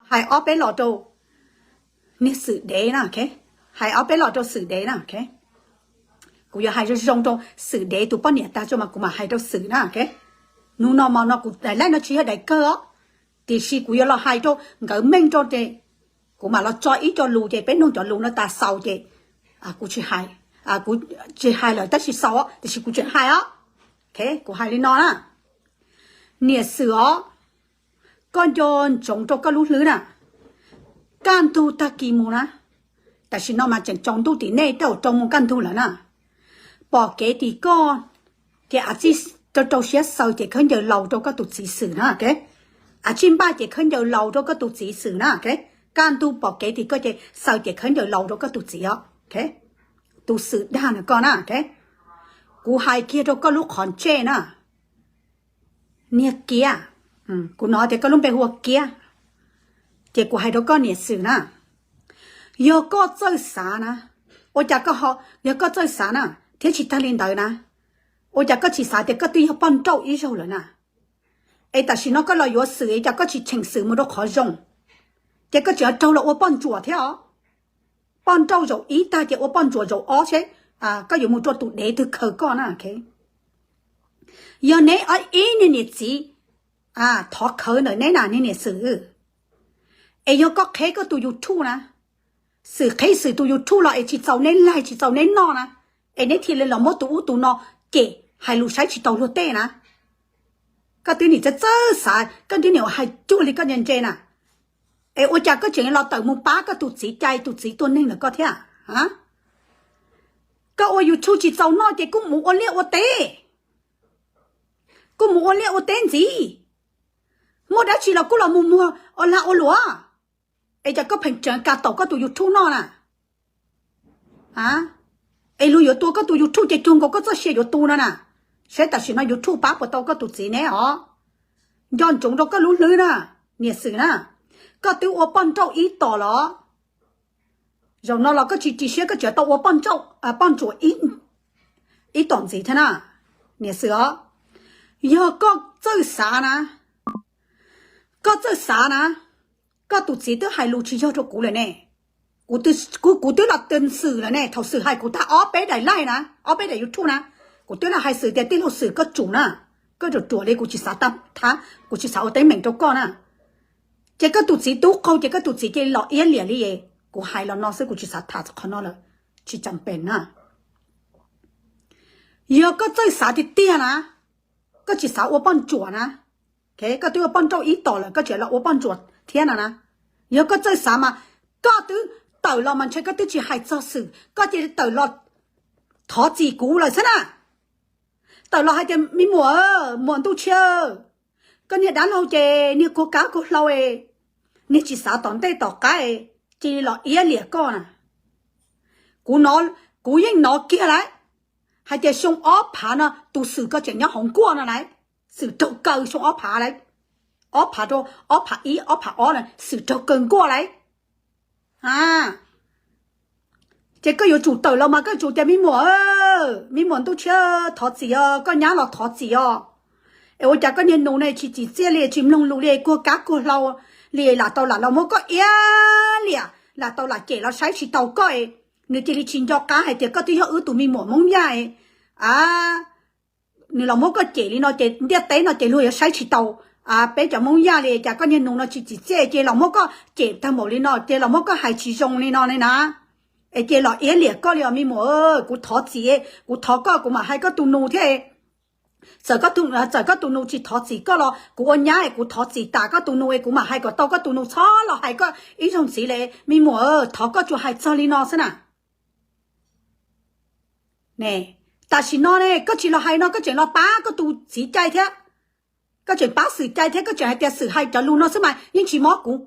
Hais ob peb los rau niag Xwm dev na, ok. Hais ob peb los rau Xwm dev na, ok. Kuv yuav hais zoo zoo rau Xwm dev tus poj niam tag tso mas kuv mam hais rau Xwm na, ok. Hnub no mas no kuv daim live no tsis yog daim kawg os, tiam sis kuv yuav los hais rau nkawd meej rau ces kuv mam los tso ib co lus ces peb noog cov lus no tas xaus ces kuv tsis hais, kuv tsis hais lawm tab sis xaus tiam sis kuv tseem hais os. Ok, kuv hais li no na. Niam Xwm os, koj nco ntsoov rau koj lub hlwb na, kaj ntug tag kis mus na, tam sim no mas tseem tsaus ntuj tim nej tej zaum rau mus kaj ntug lawm na. Pom kev tim koj ces a txij rau rau siab xaws ces khaub ncaws laus rau koj tus txiv Xwm na, ok. A txij npaj ces khaub ncaws laus rau koj tus txiv Xwm na, ok. Kaj ntug pom kev tim koj ces xaws ces khaub ncaws laus rau koj tus txiv os, ok. Tus Xwm dag na koj na, ok. Kuv hais kiag rau koj lub qhov ntsej na. Niag Kiab, kuv hnov tias koj lub npe hu ua Kiab, ces kuv hais rau koj niam Xwm na, yog koj txawj xav na, ua cas koj ho, yog koj txawj xav na, thiab tsis tag li ntawd na, ua cas koj tsis xav tias koj twb yog poj nrauj ib zaug lawm na, es tam sim no koj los yuav Xwm es cas koj tsis cheem Xwm mus rau qhov zoo, ces koj tseem raug los ua poj ntsuam thiab os. Poj nrauj zaum ib tag ces ua poj ntsuam zaum ob seb koj yuav mus rau tus dev twg khaws koj na. Yog neb ob ib niag niam txiv thov khawv ntawm neb na niag niam Xwm, es yog koj qheb koj tus YouTube na, Xwm qheb Xwm tus YouTube los es tsis txaus neb laig tsis txaus neb noj na, es neb thiaj li los muab tus ub tus no cem hais lus saib tsis taus luag tej na. Koj twb nim txawj txawj xav, koj twb nim hais cuag li koj ntse ntse na, es ua cas koj tseem los tawm mus pab koj tus txiv cai tus txiv tua neeg ntawm koj thiab? Koj ua YouTube tsis txaus noj ces kuj mus ua liaj ua teb, kuj mus ua liaj ua teb ntxiv, muaj dab tsi los kuj los mus muag ua lag ua luam, es cas koj pheem tseem kam tom koj tus YouTube noj na? Es luag yuav tua koj tus YouTube ces cuag nkaus koj txoj sia yuav tu no na. Saib tam sim no YouTube pab puas tau koj tus txiv neb os. Nco ntsoov rau koj lub hlwb na, niam Xwm na, koj twb ua poj nrauj ib tom los, zaum no los koj tsis ris siab koj tseem tau ua poj ntsuam ib tom ntxiv thiab na, niam Xwm os. Yog koj txawj xav na, koj txawj xav na, koj tus txiv twb hais lus tsis yog rau kuv lawm ne. Kuv, kuv twb los tw Xwm lawm ne, thaum Xwm hais kuv tag ob peb daim live na, ob peb daim YouTube na, kuv twb los hais Xwm tias tij laug Xwm koj tsum na, koj ruam ruam li kuv tsis xav tag, kuv tsis xav ua teeb meem rau koj na. Ces koj tus txiv tub qaug ces koj tus txiv cia li los iab liam li. Kuv hais los no xwb kuv tsis xav tham qhov no lawm, tsis cam pem na. Yog koj txawj xav tiag tiag na, koj tsis xav ua poj ntsuam na, koj twb ua poj nrauj ib tom lawm koj tseem los ua poj ntsuam thiab no na. Yog koj txawj xav mas koj twb tawm los mas ntshe koj twb tsis hais txog Xwm, koj cia li tawm los thov txim kuv lawm xwb na. Tawm los hais tias me muam, muam Ntuj Tshiab, koj niag dab laug ces niag kuag kab kuag hlau, niag tsis xav tom ntej tom qab, cia li los iab liam koj na. Kuv, kuv yeej hnov kiag lawm hais tias xyoo ob phav no tus Xwm koj tseem nyob hauv nkuaj no lawm, Xwm raug kaw xyoo ob phav lawm, ob phav rau ob phav ib ob phav ob na Xwm raug kaw nkuaj lawm. Ces koj yuav tsum tawm los mas koj tsum tias me muam, me muam Ntuj Tshiab thov txim os, koj nyab los thov txim os. Es ua cas koj niag nus ne tsis tsim txiaj li, tsis mloog lus li, kuag kab kuag hlau li, lam tau lam los muab koj iab liam, lam tau lam cem los saib tsis taus koj, nws cia li tsis nco qab hais tias koj twb yog wb tus me muam Hmoob Yaj. Nws los muab koj cem li no ces ntiaj teb no ces luag yuav saib tsis taus peb cov Hmoob Yaj li. Cas koj niag nus no tsis tsim txiaj ces los muab koj cem tag npaum li no, ces los muab koj hais tsis zoo li no li na. Es ces los iab liam koj li os me muam, kuv thov txim, kuv thov koj kuv mam hais koj tus nus thiab. Txawm, txawm koj tus nus tsis thov txim koj los kuv ua nyab es kuv thov txim tas koj tus nus es kuv mam hais kom tau koj tus nus txhob los hais koj ib zaug ntxiv li. Me muam, thov koj tsuas hais txog li no xwb na. Ne, tam sim no ne koj tsis los hais no koj tseem los pab koj tus txiv cai thiab, koj tseem pab Xwm cai thiab, koj tseem hais tias Xwm hais cov lus no xwb mas yeej tsis mob kuv,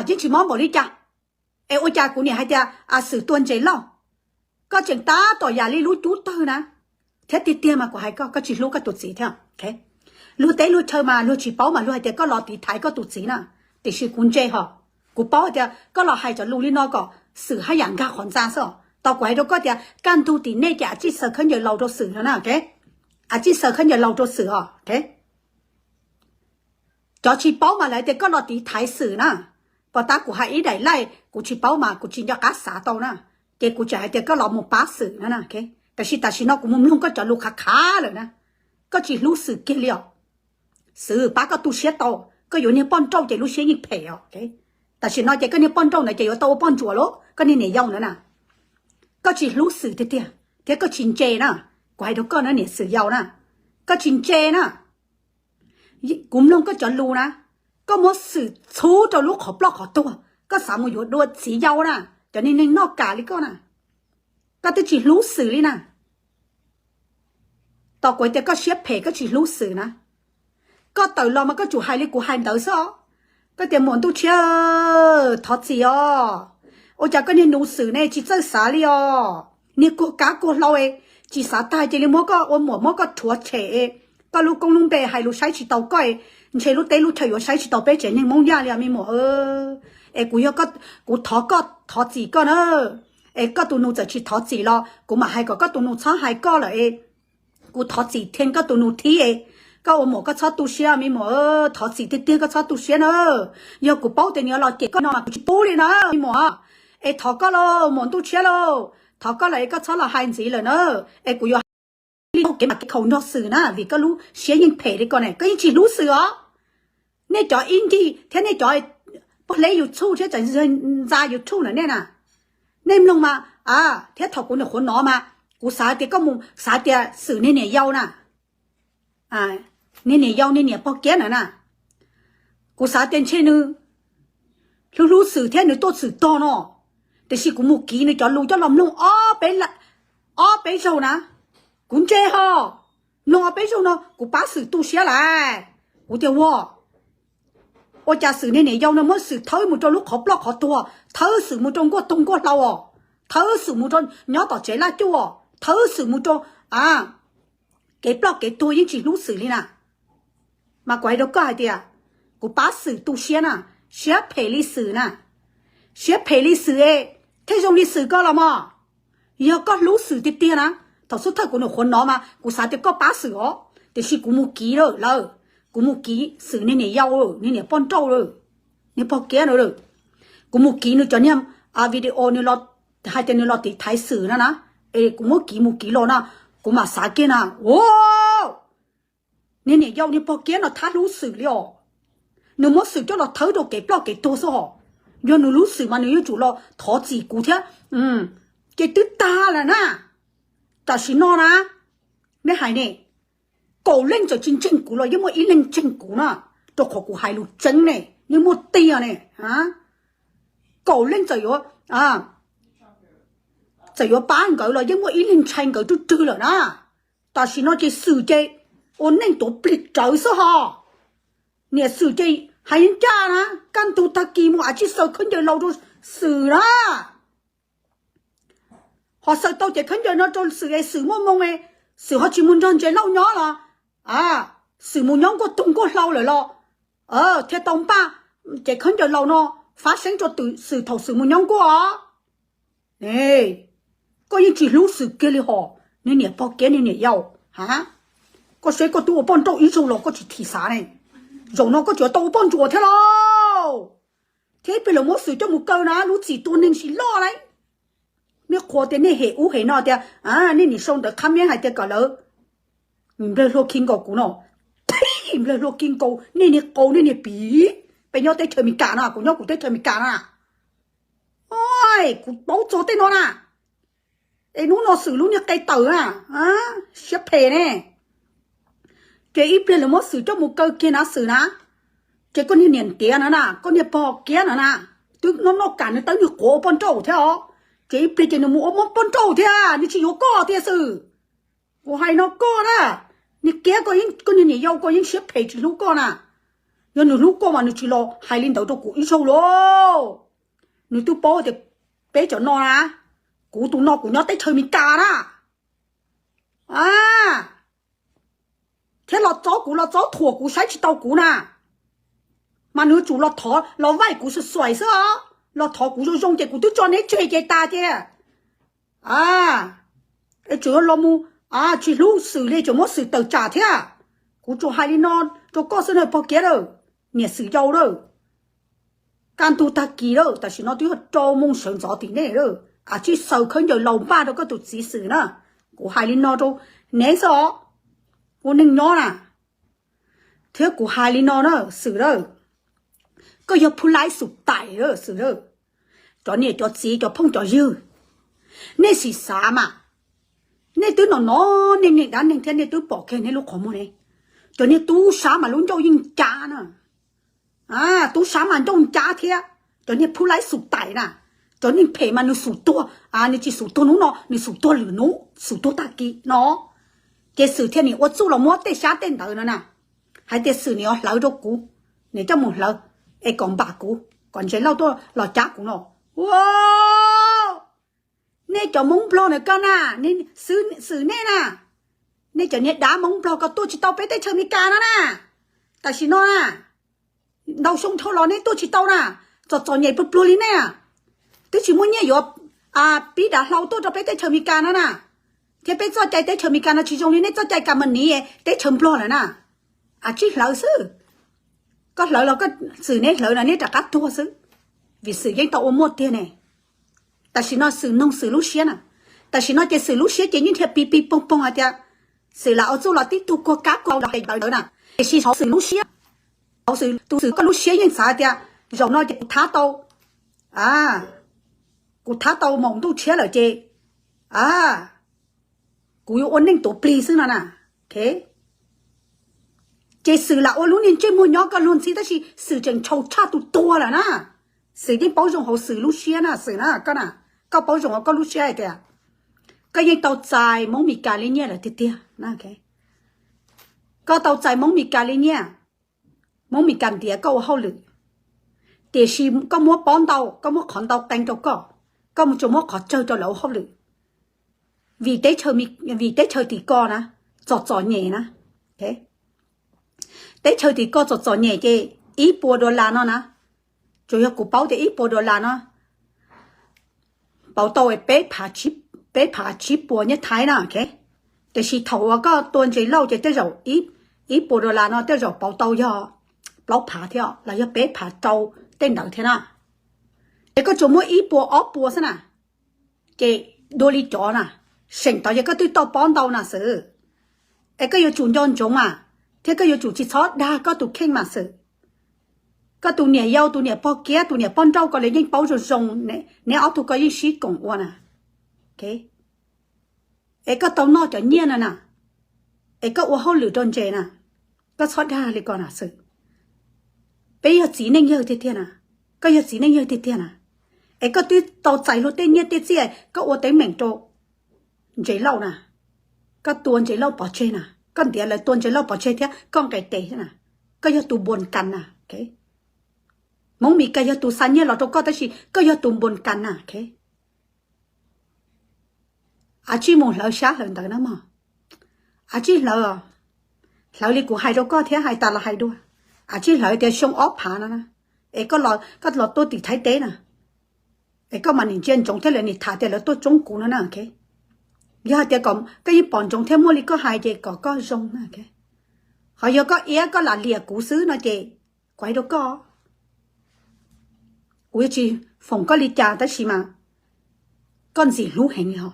yeej tsis mob npaum li cas. Es ua cas kuv niam hais tias Xwm tua ntses loj, koj tseem tab tom yam li lub cub tawg na. Thiab tiag tiag mas kuv hais koj, koj tsis hlub koj tus txiv thiab. Luag teb luag chaw mas luag tsis paub mas luag hais tias koj los tiv thaiv koj tus txiv na. Tiam sis kuv ntse hos, kuv paub hais tias koj los hais cov lus li no kom Xwm haj yam nkag qhov ntxa xwb os. Tau kuv hais rau koj tias kaj ntug tim nej ces a tsij xaws khaub ncaws laus rau Xwm no na, ok. A tsij xaws khaub ncaws laus rau Xwm os, ok. Cov tsis paub mas lawv tias koj los tiv thaiv Xwm na. Pos tab kuv hais ib daim laij kuv tsis paub mas kuv tsis nco qab xav tau na, ces kuv tseem hais tias koj los mus pab Xwm na na. Tab sis tam sim no kuv mus mloog koj cov lus qhav qhav lawm na, koj tsis hlub Xwm kiag li os. Xwm pab koj tu siab tau, koj yuav niag poj nrauj ces lub siab yeej phem os. Tam sim no ces koj niag poj nrauj ntawd ces yuav tau ua poj ntsuam lauj, koj niag niam yau ntawd na. Koj tsis hlub Xwm tiag tiag thiab koj tsis ntse na. Kuv hais rau koj na niam Xwm yau na, koj tsis ntse na. Kuv mloog koj cov lus na, koj muab Xwm txhub rau lub qhov ploj qhov tuag, koj xav mus yuav dua txiv yau na, cov niag neeg noj kam li koj na. Koj twb tsis hlub Xwm li na. Tos kuv hais tias koj siab phem koj tsis hlub Xwm na. Koj tawm los mas koj tsum hais li kuv hais ntawd xwb os. Koj tias muam Ntuj Tshiab, thov txim os. Ua cas koj niag nus Xwm ne tsis txawj xav li os. Niag kuag kab kuag hlau, tsis xav tag cia li muab koj ua muam muab koj rhuav tshem. Koj lub koob lub npe hais lus saib tsis taus koj, ntshe lub teb lub chaw yuav saib tsis taus peb tsev neeg Hmoob Yaj li os me muam. Es kuv yog, kuv thov koj, thov txim koj na. Es koj tus nus txawm tsis thov txim los kuv mam hais kom koj tus nus txhob hais koj lawm es. Kuv thov txim thiab koj tus nus thib es. Koj ua muam koj txhob tu siab me muam, thov txim tiag tiag koj txhob tu siab na. Yog kuv paub tias nws los cem koj no mas kuv tsis pub li na me muam. Es thov koj lauj muam Ntuj Tshiab lauj, thov koj lawm es koj txhob los hais ntxiv lawm na. Es kuv yuav li kev mam kev khaus nrog Xwm na vim koj lub siab yeej phem li ko ne, koj yeej tsis hlub Xwm os. Nej cov ib ncig thiab nej cov pog hleb YouTube thiab cov ntxa YouTube na nej na, nej mloog mas, thiab thaum kuv nyuam qhuav hnov mas kuv xav tias koj mus xav tias Xwm niag niam yau na, niag niam yau niag niam pog kiab na na, kuv xav tias ntshe nws hlub hlub Xwm thiab nws tuaj Xwm tog no, tiam sis kuv mus kiv nws cov lus coj los mloog ob peb zaug na, kuv ntse ho, mloog ob peb zaug no kuv pab Xwm tu siab lawm. Kuv tias ua, ua cas Xwm niag niam yau no muab Xwm thawb mus rau lub qhov ploj qhov tuag, thawb Xwm mus rau nkuaj tug nkuaj hlau os, thawb Xwm mus rau nyob tom tsev laj cuj os, thawb Xwm mus rau kev ploj kev tuag yeej tsis hlub Xwm li na. Mas kuv hais rau koj hais tias, kuv pab Xwm tu siab na, siab phem li Xwm na, siab phem li Xwm es, thiaj zoo li Xwm koj los mog. Yog koj hlub Xwm tiag tiag na, thaum xub thawj kuv nyuam qhuav hnov mas kuv xav tias koj pab Xwm os, tiam sis kuv mus kiv lawm, kuv mus kiv Xwm niag niam yau, niag niam poj nrauj, niag pog kiab na, kuv mus kiv nws cov niag video nws hais tias nws los tiv thaiv Xwm na na, es kuv muab kiv mus kiv los na, kuv mam xav kiag na, niag niam yau niag pog kiab no thab hlub Xwm li os, nws muab Xwm coj los thawb rau kev ploj kev tuag xwb hos. Yog nws hlub Xwm mas nws yuav tsum los thov txim kuv thiab. Ces twb tag lawm na. Tam sim no na, nej hais ne, kaum leej txawm tsis ntseeg kuv los yeej muaj ib leeg ntseeg kuv na, rau qhov kuv hais lus tseeb ne, nej muaj tiag ne. Kaum leej txawm yuav, txawm yuav pab nkawd los yeej muaj ib leeg ntshai nkawd twb twg lawm na. Tam sim no ces Xwm ces ua neej tuav plig rawv xwb hos. Niam Xwm ces hais ncaj na, kaj ntug tag kis mus av tsij xaws khaub ncaws laus rau Xwm na. Ho xaws tau ces khaub ncaws no rau Xwm es Xwm muaj moo es Xwm ho tsis mus nrog Ntses Lauj nyob los, Xwm mus nyob nkuaj tug nkuaj hlau lawm los, thiaj tau npaj ces khaub ncaws laus no fab seeb rau Xwm thaum Xwm mus nyob nkuaj os. Koj yeej tsis hlub Xwm kiag li hos, niag niam pog kiab niag niam yau. Ha, koj saib koj twb ua poj nrauj ib zaug los koj tsis thim xav ne, zaum no koj tseem tau ua poj ntsuam thiab lauj. Thiab ib pliag lawv muab Xwm coj mus kaw na lub txim tua neeg tsis loj lauj. Nej qhuas tias nej hem ub hem no tias, nej nim sau ntawv qhab miab hais tias kom lawv, nplawg hlua khi nkaus kuv no, nplawg hlua khi nkaus nej niag qau nej niag piv. Peb nyob teb chaws Amelikas na, kuv nyob kuv teb chaws Amelikas na. Kuv paub txog tej no na. Es hnub no Xwm lub niag qe tawm na, siab phem ne. Ces ib pliag lawv muab Xwm coj mus kaw kiag na Xwm na. Ces koj niag niam ntiav no na, koj niag pog kiab no na, twb noj noj kam nws tawb nws quav ua poj nrauj thiab os. Ces ib pliag ces nws mus ua poj nrauj thiab, nws tsis yuav koj tiag Xwm. Kuv hais no koj na, niag kiab, koj niag niam yau koj yeej siab phem tsis hlub koj na. Yog nws hlub koj mas nws tsis los hais li ntawd rau kuv ib zaug lauj. Nws twb paub tias peb cov no na, kuv tus no kuv nyob teb chaws Amelikas na, thiab los txob kuv los txob thuam kuv saib tsis tau kuv na. Mas nws yuav tsum los thov los vaij kuv xuav xuaim xwb os, los thov kuv zoo zoo ces kuv twb tso neb tseg ces tas ces. Es tseem los mus tsis hlub Xwm li, tseem muab Xwm tawm tsam thiab. Kuv tsuas hais li no rau koj xwb na pog kiab lawm, niam Xwm yau lawm. Kaj ntug tag kis lawm, tam sim no twb yog rau moo sawv ntxov tim nej lawm, a tsij xaws khaub ncaws laus npaj rau koj tus txiv Xwm na. Kuv hais li no rau neb xwb os, ua neej nyob na. Thiab kuv hais li no na Xwm lawm, koj yog phu laib xum tais lawm Xwm lawm. Cov niam cov txiv cov phooj cov ywg, nej sim xav mas, nej twb no no, nej niag dab neeg thiab nej twb pom kiag nej lub qhov muag ne. Cov niag tub sab mas lub ncauj yeej ncab na. Tub sab mas ncauj ncab thiab. Cov niag phu laib xum tais na, cov neeg phem mas nws xum tuag, nws tsis xum tuag hnub no, nws xum tuag lwm hnub, xum tuag tag kis no. Ces Xwm thiaj nim ua txuj los muab tej xyab tej ntawd no na, hais tias Xwm nim hlawv rau kuv, nim coj mus hlawv es kom npam kuv, kom Ntses Lauj tuaj los cab kuv no. Ua, nej cov Hmoob Nplog na koj na, Xwm nej na, nej cov niag dab Hmoob Nplog koj tuaj tsis tau peb teb chaws Amelikas no na. Tam sim no na, ntau xyoo dhau los nej tuaj tsis tau na, txom txom nyem pluag pluag li nej, twb tsis muaj nyiaj yuav pib dav hlau tuaj rau peb teb chaws Amelikas no na. Thiab peb txoj cai teb chaws Amelikas no tsis zoo li nej txoj cai Kas Mas Niv teb chaws Nplog lawm na. A tsij hlawv xwb, koj hlawv los koj, Xwm neb hlawv no neb rov qab tuag xwb, vim Xwm yeej tau ua muaj tiag ne. Tam sim no Xwm noog Xwm lub siab na, tam sim no ces Xwm lub siab ces yeej dhia pig pig poog poog hais tias Xwm lam ua txuj los tib tug kuag kab kuag los hais ntawd na, tiam sis hauv Xwm lub siab, hauv Xwm tus Xwm koj lub siab yeej xav hais tias zaum no ces kuv thab tau, kuv thab tau maum ntuj tshiab lawm ces kuv yuav ua neej tuav plig xwb no na. Ces Xwm lam ua lub niag ntsej muag nyob koj luag ntxhi tab sis Xwm tseem ntshau tshaj tus tuag lawm na. Xwm yeej paub zoo hauv Xwm lub siab na Xwm na, koj na, koj paub zoo hauv koj lub siab hais tias koj yeej tau txais Hmoob Mes Kas li nyiaj lawm tiag tiag. Koj tau txais Hmoob Mes Kas li nyiaj, Hmoob Mes Kas ntiav koj ua hauj lwm, tiam sis koj muab pob ntau, koj muab qhov ntau qee rau koj, koj mus tsuas muab qhov tsawg rau lawv ua hauj lwm. Vim teb chaws, vim teb chaws tim ko na, txom txom nyem na. Teb chaws tim ko txom txom nyem ces ib puas dollar no na, tsuas yog kuv paub tias ib puas dollar no pauv tau peb phav, peb phav tsib puas nyiaj Thaib na. Tiam sis thaum uas koj tua Ntses Lauj ces tej zaum ib puas dollar no tej zaum pauv tau yog plaub phav thiab los yog peb phav rau tej ntawd thiab na. Ces koj tsuas muab ib puas ob puas xwb na, ces dua li cov na, seem tod ces koj twb tau pob ntau na Xwm. Es koj yuav tsum nco ntsoov mas, thiab koj yuav tsum tsis txhob dag koj tus kheej mas Xwm. Koj tus niam yau, tus niam pog kiab, tus niam poj nrauj ko li yeej paub zoo zoo, neb ob tug ko yeej sib koom ua na. Es koj tau noj cov nyiaj no na, es koj ua hauj lwm rau Ntses na, koj txhob dag li ko na Xwm. Peb yog txiv neej yawg tiag tiag na, koj yog txiv neej yawg tiag tiag na, es koj twb tau txais luag tej nyiaj tej txiaj koj ua teeb meem rau Ntses Lauj na, koj tua Ntses Lauj pov tseg na, koj ntiav lawv tua Ntses Lauj pov tseg thiab koj nqes tes thiab na, koj yog tus npuas kas na. Hmoob Mes Kas yog tus xa nyiaj los rau koj tab sis koj yog tus npuas kas na. A tsij mus hlawv xyab hlawv ntawv na mog. A tsij hlawv, hlawv li kuv hais rau koj thiab hais tas los hais dua. A tsij hlawv tias xyoo ob phav no na, es koj los tuaj tim Thaib teb na, es koj mam nim ntsia ntsoov thiab lawv nim tham tias lawv tuaj tsoob kuv no na. Yog hais tias koj yeej pom ntsoov thiab muaj li koj hais ces kom koj zoo na. Ho yog koj iab koj lam liam kuv xwb no ces kuv hais rau koj, kuv yuav tsis foom koj li cas tab sis mas koj ntxim hlub heev li ho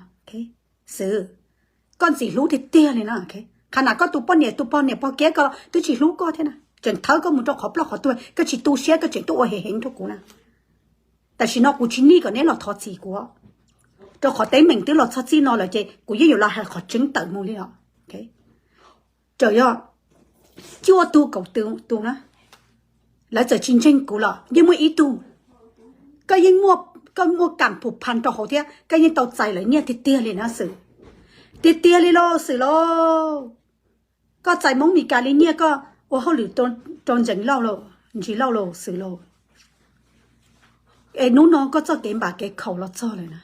Xwm, koj ntxim hlub tiag tiag li na. Qhov na koj tus poj niam, tus poj niam pog kiab ko twb tsis hlub koj thiab na, tseem thawb koj mus rau qhov ploj qhov tuag, koj tsis tu siab koj tseem tuaj ua hem heev rau kuv na. Tam sim no kuv tsis nij kom neb los thov txim kuv, rau qhov teeb meem twb los txog txij no lawm ces kuv yeej yuav los hais qhov tseeb tawm mus li os. Txawm yog cuaj tug kaum tug na, lawv txawm tsis ntseeg kuv los yeej muaj ib tug, koj yeej muaj, koj muaj kam phu phan rau hauv thiab koj yeej tau txais lawv nyiaj tiag tiag li na Xwm. Tiag tiag li lauj Xwm lauj. Koj txais Hmoob Mes Kas li nyiaj koj ua hauj lwm rau Ntseev Lauj lauj, Ntsis Lauj lauj, Xwm lauj. Es hnub no koj txoj kev npam kev khaum los txog lawm na,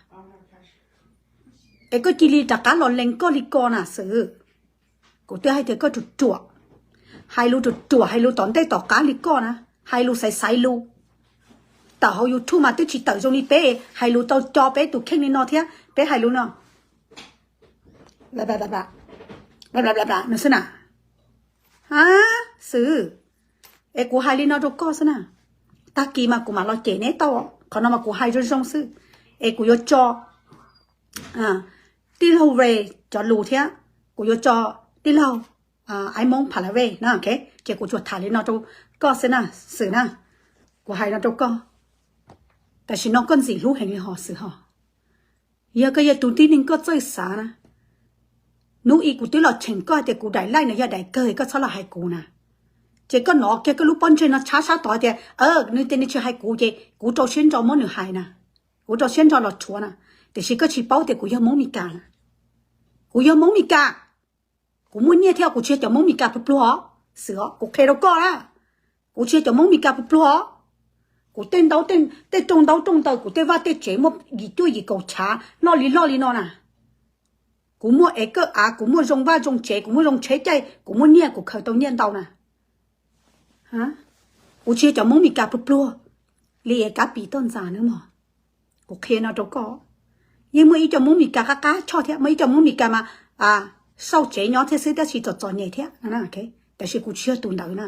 es koj cia li rov qab los lees koj li ko na Xwm. Kuv twb hais tias koj ruam ruam, hais lus ruam ruam, hais lus tom ntej tom qab li koj na, hais lus xaiv xaiv lus. Tawm hauv YouTube mas twb tsis tawm zoo li peb hais lus tau co peb tus kheej li no thiab peb hais lus no no xwb na. A Xwm, es kuv hais li no rau koj xwb na, Tag kis mas kuv mam los cem neb tau. Qhov no mas kuv hais zoo zoo xwb, es kuv yuav tso tij laug Ray cov lus thiab kuv yuav tso tij laug Aiv Hmoob Pha La Vej na, ces kuv tsuas tham li no rau koj xwb na, Xwm na. Kuv hais no rau koj, tam sim no koj ntxim hlub heev li hos Xwm hos. Yog koj yog tus tib neeg koj txawj xav na, hnub ib kuv twb los cheem koj tias kuv daim laij no yog daim kawg, koj txhob los hais kuv na. Ces koj nov kiag koj lub pob ntseg no tshab sab tod tias, nws tias nws tsis hais kuv ces kuv rau siab ntso muab nws hais na, kuv rau siab ntso los rhuav na. Tiam sis koj tsis paub tias kuv yog Hmoob Mes Kas na. Kuv yog Hmoob Mes Kas, kuv muaj nyiaj thiab, kuv tsis yog cov Hmoob Mes Kas pluag pluag os, Xwm os, kuv qhia rau koj na. Kuv tsis yog cov Hmoob Mes Kas pluag pluag os. Kuv tej ntaub, tej rooj ntaub rooj ntawd, kuv tej vaj tej tsev muaj yim cuaj yim kaum chav loj li loj li no na. Kuv muaj ev kawj av, kuv muaj zoo vaj zoo tsev, kuv muaj zoo tsheb caij, kuv muaj nyiaj, kuv khaws tau nyiaj ntau na. Kuv tsis yog cov Hmoob Mes Kas pluag pluag li es kab pis toj ntxas nawb mog. Kuv qhia no rau koj, yeej muaj ib co Hmoob Mes Kas qab qab choj thiab, muaj ib co Hmoob Mes Kas mas sauj tsev nyob thiab xwb tab sis txom txom nyem thiab, tab sis kuv tsis yog tus ntawd na.